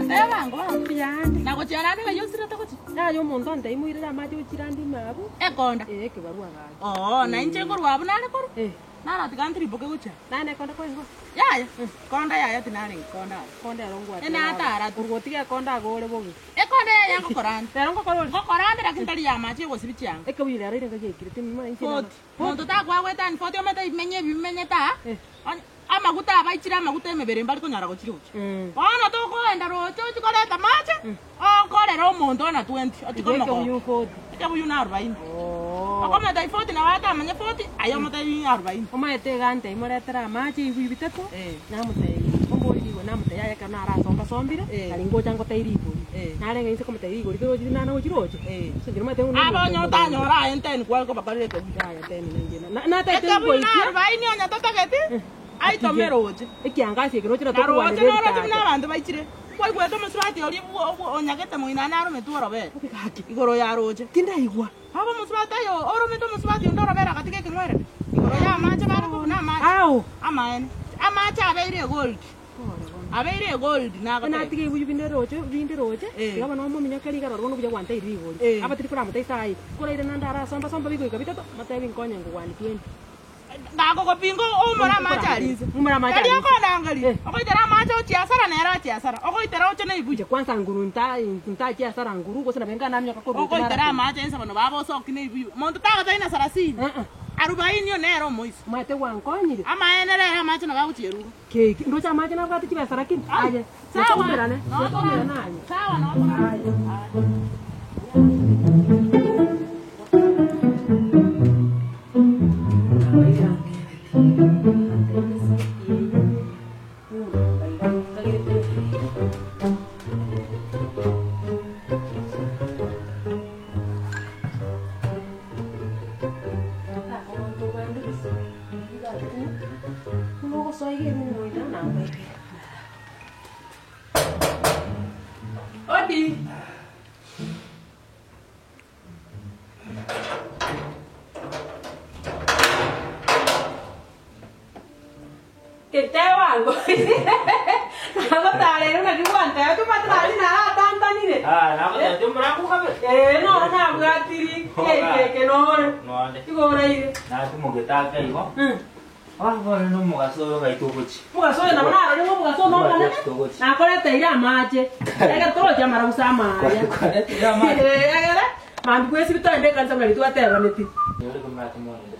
Tebango baba. Mbuyande. Na gochia naende ng'ai osirete gochia? Yaya omonto ontebie moirere amache gochia rande ime abwo. Ekonda. Ee ekebarua gaki. Oo, na inche nkorwa abwo nare korwa? Eh. Naratiga ntiriboke gochia. Naende ekonda kwaigwa? Yaya, konda yaya tinarenge konda abwo. Ekonda ero ngwatera. Enatara tu. Korwa gotiga ekonda agore bobe. Ekonda yaya ngokora ande. Rero ngokora ore? Ngokora ande lakini tari ya amache egosibia chianga. Ekebuyu rero ere nkagiaikire timima inche 40. Monto takoa goetania 40 omanyete ebimenyo ebi bimenyete aa, onye amaguta abaichire amaguta emebere mbari konyara gochirochia. Bono tokoenda roche ochie koreta amache, okorere omonto ona 20 otige omogooko. Ekebuyu na arubaini. Okomotebi 40 nabo atamanye 40, aye omotebi ng'a arubaini. Omanyete iga ntebie moretere amache ebibuyu bitato, Namotebi, ombori rigori, namotebi yaya ekero narasomba sombire, nari ngocha ngotebie rigori. Narenge inse komotebia rigori torochi rinana gochi roche. Ase enchera omanyete buna Aba omonto onye omobe. otanyora aye nteni kware kobakorera ekebuyu. Yaya teni na inche na- natete Ekebuyu ngoikia. na arubaini onye totageti, aitome roche. Ekiangasi eke roche Na roche natokogwanera noroche buna ebitacha. abanto baichire. Nkwaigwete omosubati oria bwo- obwo- onyagete moino ane arometwe orobere Obe gaki. igoro ya roche. Tindaigwa. Aba omosubati oyo oromete omosubati onde orobere agatiga ekeng'werere igoro y'amache bare kobuna amache. Ao. Amaene, amache abeire egold, abeire egold nagoteba. Natiga ebibuyu binde roche, binde roche, Eh. tiga bono omominyoke riga roro bono buya gwanteire rigori. Eh. Aba tiri koramotebia saii, koraire naende arasomba somba bigoika bitato, motebi nkonye ngogwani 20. Gakogopinga oumore amache aria inse. Oumore amache Tari aria inse. okondangeria, Eh. ogoitera amache ochie asara nere achie asara, ogoitera oche na ebuya. Inche kwanza nguru nta ntachie asara nguru, gose nabo enga naminyoka korwa roche Ogoitera nara amache inse bono baba osoki na ebuya. Monto tagotaina sarasini, Eh-eh. arubaini oyo nere omoiso. Omanyete gwankonyire. Amaene rero amache nabo agochia eruga. Keki, ndoche amache nabwate chibesa lakini Ai, aye, sawa, tokoumerane, notorane, tokoumerane aye. sawa notorane. Aye. Aye. Odi. Tebango. Nagotarire naki gwantebia tomanyete nari naratantanire. Ah, nagotebetie omorango okabe. Ee, noro nabwatiri eke eke nore. Nonde. Igo oraire. Natimogete ake igo. Ah, bono nomogaso oyo ng'ai togochia. Omogaso oyo nabo narorire ng'a omogaso one omonene, nakoreteire amache, egere toroche amarabusa amaya. Kwareteire amache? Ee, egere mambia bwesibie toende ekanisa buna riria twatebaneti.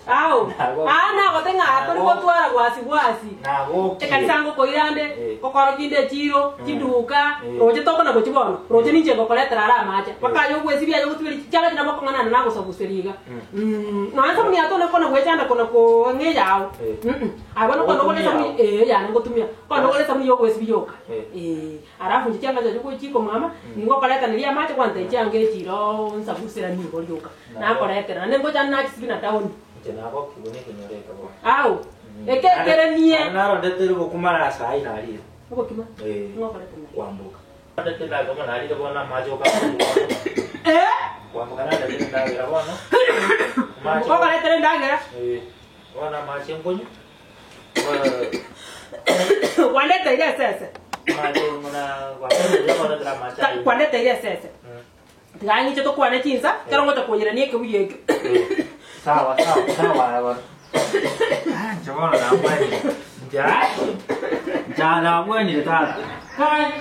Ao, aa nagote ng'a tori gotwara gwasi gwasi. Ekanisa ngokoira ande, ngokorokia inde echiro, chiduka, roche tokona gochia bono, roche ninche ngokoretera are amache. Mpaka aye ogwesibia aye ogosibia chianga chiria nabo okong'anana nagosabuseria iga. Nonya esabuni yaye tone kona gwechanda kona kong'a eyao. Aye bono kona ogore esabuni ee yane ngotumia. Kona ogore esabuni ya ogwesibia yoka. Ee. Alafu inche chianga chiaye gochikomama, nigo okoreteneria amache gwantebia chianga echi iroo nsabuseranie igo rioka. Nakoretera, naende ngocha nachisibia na town. Inche nagokigwe nekenyoro eke bono. Ao, eke ekerenie. Naende narondete obokima na saai narire. Obokima? Ee. Ng'o okorete naye? Kwamboka. Narondete endagera bono narire bono amache oka Ee? Kwamboka narondete endagera bono. Kwamboka okoretera endagera? Ee. Bono amache nkonywa. Kwandeteire esese. Amache buna kwamboka okoretera amache ayio. Kwandeteire esese. Tiga ang'iche tokwane chinsa, ekero ngocha konyerania ekebuya ekio. Sawa sawa sawa aye bono. Ah, inche bono nabwenire. Inche ah, inche nabwenire tata. Kai.